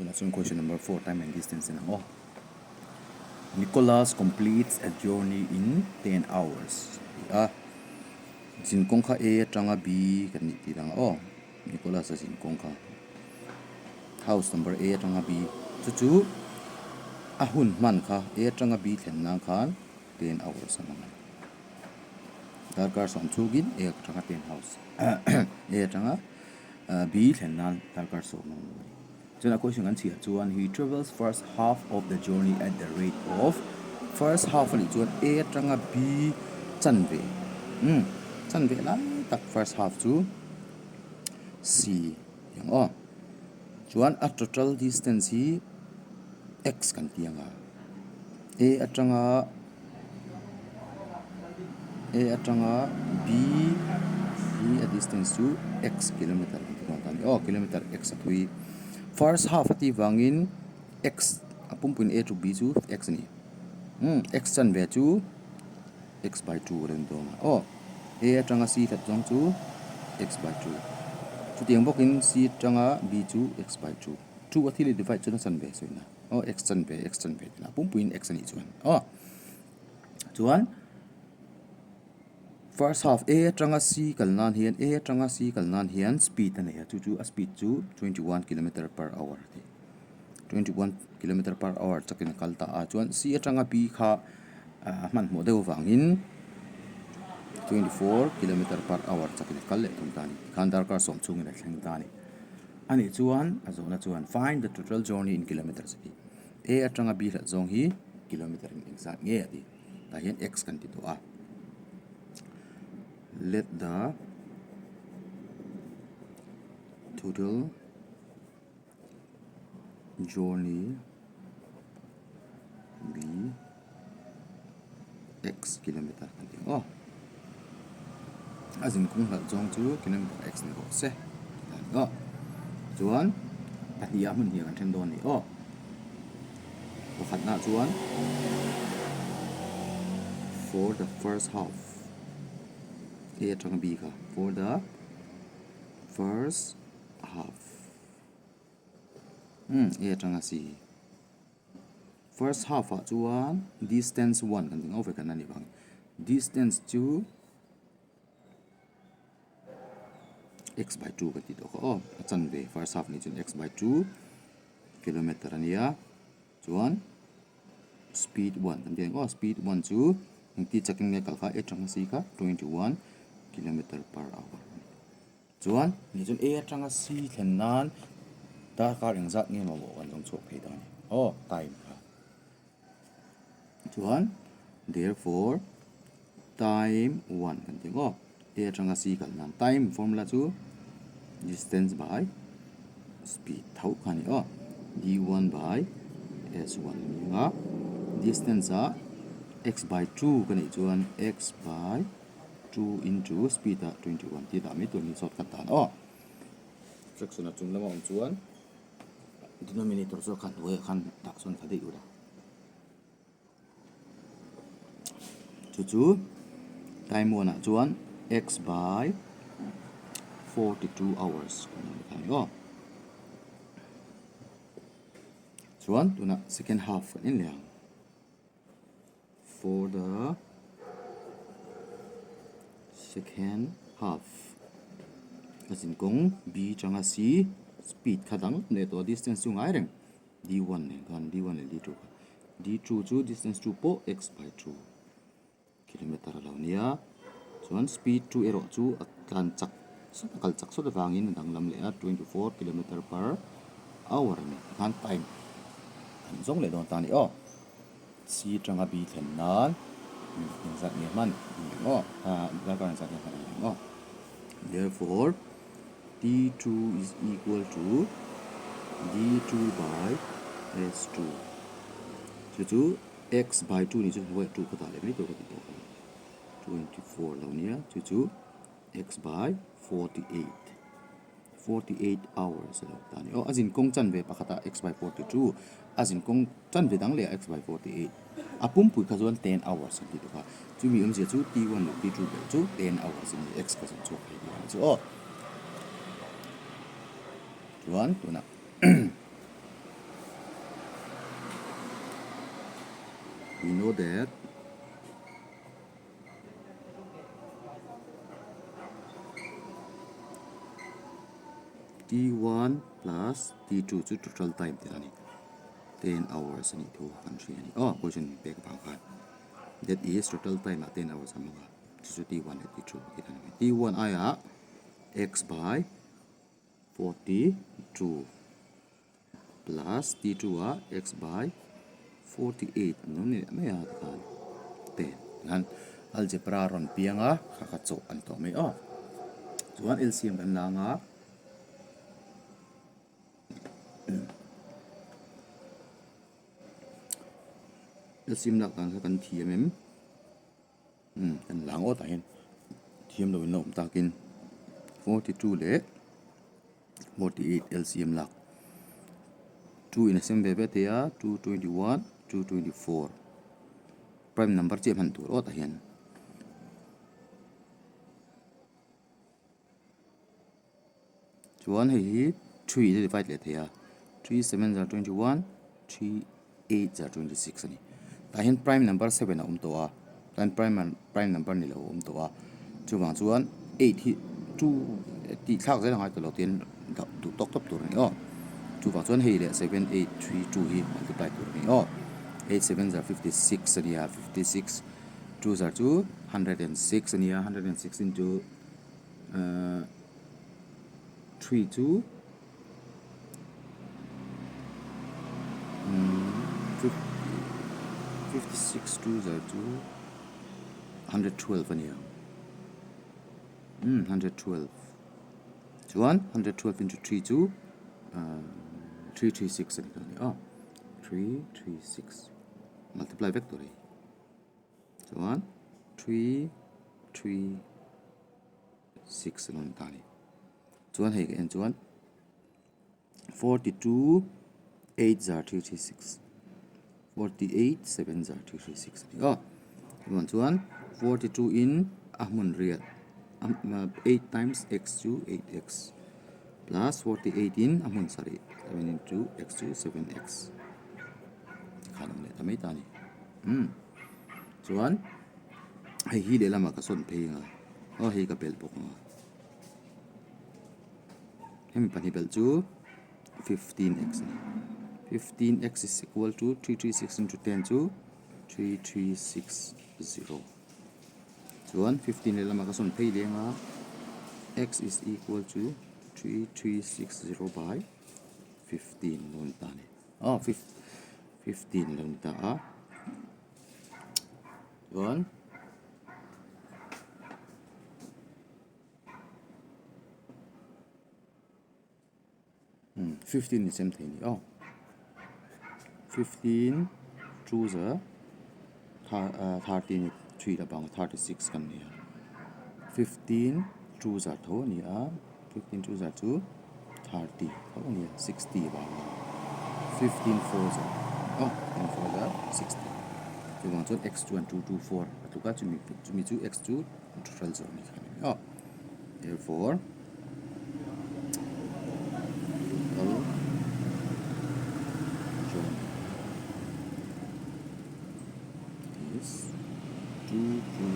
Tunah chuan question number 4 time and distance en ang aw. Nicholas completes a journey in 10 hours ti a. Zin kawng kha A atanga B kan nih tir ang aw. Nicholas a zin kawng kha house number A atanga B chu chu a hun hman kha A atanga B thlen nan khan 10 hours a hmang a ni. Darkar sawm chhungin A atanga 10 house A atanga B thlen nan darkar sawm a hmang a ni. Chuan a question kan chhiah chuan he travels first half of the journey at the rate of first half a nih chuan A atanga B chanve umm chanve lai tak first half chu C ang aw chuan a total distance hi x kan ti ang a A atanga A atanga B hi a distance chu x kilometer kan ti dawn ta a ni aw kilometer x a thui first half a tih vangin x a pumpuiin A to B chu x a ni umm x chanve chu x by 2 a lo ni dawn a aw A atanga C hlat zawng chu x by 2 chutiang bawkin C atanga B chu x by 2 2 a thil i divide chuan a chanve sawi na. Aw x chanve x chanve tih lah pumpuiin x a nih chuan aw chuan first half a atanga c kal nan hian a atanga c kal nan hian speed a nei a chu chu a speed chu 21 kilometer per hour a ti 21 kilometer per hour chakin a kal ta a chuan c atanga b kha a hmanhmawh deuh avangin 24 kilometer per hour chakin a kal leh thung ta a ni tikhan darkar sawm chhungin a thleng ta a ni. A nih chuan a zawhna chuan find the total journey in kilometers a ti. A atanga B hlat zawng hi kilometer in engzat nge a ti. Tah hian x kan ti tawh a. Let the total journey be x kilometer kan ti ang aw. A zin kawng hlat zawng chu kilometer x ni rawh se tih a ni aw. Chuan pahnih ah hmun hnih kan then dawn a ni aw. Pakhatna chuan for the first half A atanga B kha for the first half umm A atanga C. First half ah chuan distance one kan ti ngau vek a ni vang distance chu x by 2 kan ti tawh kha aw a chanve first half nih chuan x by 2 kilometer a nia chuan speed 1 kan ti ang aw speed 1 chu engti chakin nge kal kha a atanga c kha 21 kilometer per hour. Chuan nih chuan A atanga C thlen nan darkar engzat nge mamawh kan zawng chhuak thei ta a ni. Aw time kha. Chuan therefore time 1 kan ti ang aw. A atanga C kal nan time formula chu distance by speed tho kha a ni aw. D1 by S1 a ni ang a. Distance ah x by 2 ka nih chuan x by 2 into speed ah 21 tih dah mai tur ni shortcut dan aw. Fraction a chung lama awm chuan denominator chu a khan hnuaiah khan dah sawn kha daih ula. Chu chu time 1 ah chuan x by 42 hours kan awm kha ni aw. Chuan tunah second half kan en leh ang. For the second half a zin kawng B atanga C speed kha dang leh tawh a distance chu ngai reng D1 nen khan D1 leh D2 kha D2 chu distance chu pawh x by 2 kilometer a lo nia chuan speed 2 erawh chu a tlan chak sawt a kal chak sawt avangin a danglam leh a 24 kilometer per hour a ni tikhan time an zawng leh dawn ta a ni aw. C atanga B thlen nan engzat nge hman a ni ang aw ah darkar engzat nge hman a ni ang aw therefore T2 is equal to D2 by S2 chu chu x by 2 ni chu hnuai 2 kha dah leh mai tur ka ti tawh a 24 lo nia chu chu x by 48 48 hours a lo ta a ni. Aw a zin kawng chanve pakhatah x by 42, a zin kawng chanve dang lehah x by 48. A pumpui kha chuan 10 hours an ti tuk a, chumi awmzia chu T1 leh T2 belh chu 10 hours a ni, x kha zawng chhuak thei tih a ni chu aw. Chuan tunah. We know that T1 plus T2 chu total time tih a ni. 10 hours a nih thu kan hria a ni. Aw question pek vang khan that is total time ah 10 hours a hmang a, chu chu T1 leh T2 tih a ni mai. T1 aiah x by 42 plus T2 ah x by 48 an ni leh mai a tikhan ten tikhan algebra rawn piang a kha kha chawh an tawh mai aw chuan LCM kan la anga LCM lak dan kha kan thiam em umm kan la ngawt ah hian thiam lo in la awm takin 42 leh 48 LCM lak 2 in a sem ve ve thei a 221 224 prime number chiah hman tur awt ah hian. Chuan hei hi 3 in a divide leh thei a 3 7 zar 21 3 8 zar 26 a ni tah hian prime number 7 a awm tawh a chuan prime prime number ni lo a awm tawh a chuvang chuan 8 hi 2 tih thlak zel a ngai tawh lo tiin duh tawk tawp tur a ni aw chuvang chuan hei leh 7 8 3 2 hi multiply tur a ni aw 8 7 zar 56 a ni a 56 2 zar chu 106 a ni a 106 into Ahh 3 chu 56 2 zar chu 112 a ni ang umm 112 chuan 112 into 3 chu ahh 336 a ni dawn a ni aw 336 multiply vek tur a ni chuan 3 3 6 a lo ni ta a ni chuan hei ka en chuan 42 8 zar 3 3 6 48 7 zar 3 3 6 a ni aw chuan chuan 42 in a hmun riat 8 times x chu 8x plus 48 in a hmun sarih 7 into x chu 7x khan awm leh ta mai ta a ni umm chuan hei hi lehlamah ka sawn phei ang a aw hei ka belh bawk ang a hemi pahnih belh chu 15 x a ni 15 x is equal to 336 into 10 chu 3360 chuan 15 lehlamah ka sawn phei leng a x is equal to 3360 by 15 lo ni ta a ni aw 15 lo ni ta a. Chuan 15 ni sem thei ni aw 15 2 za 30 ni 3 la bang 36 kan ni a 15 2 za tho a ni a 15 2 za chu 30 tho a ni a 60 vang a 15 4 za aw 15 4 za 60 chuvang chuan x chuan 2 2 4 a tluk a chumi chumi chu x chu thuhral zawh a ni kha a ni aw therefore total journey is 2 2.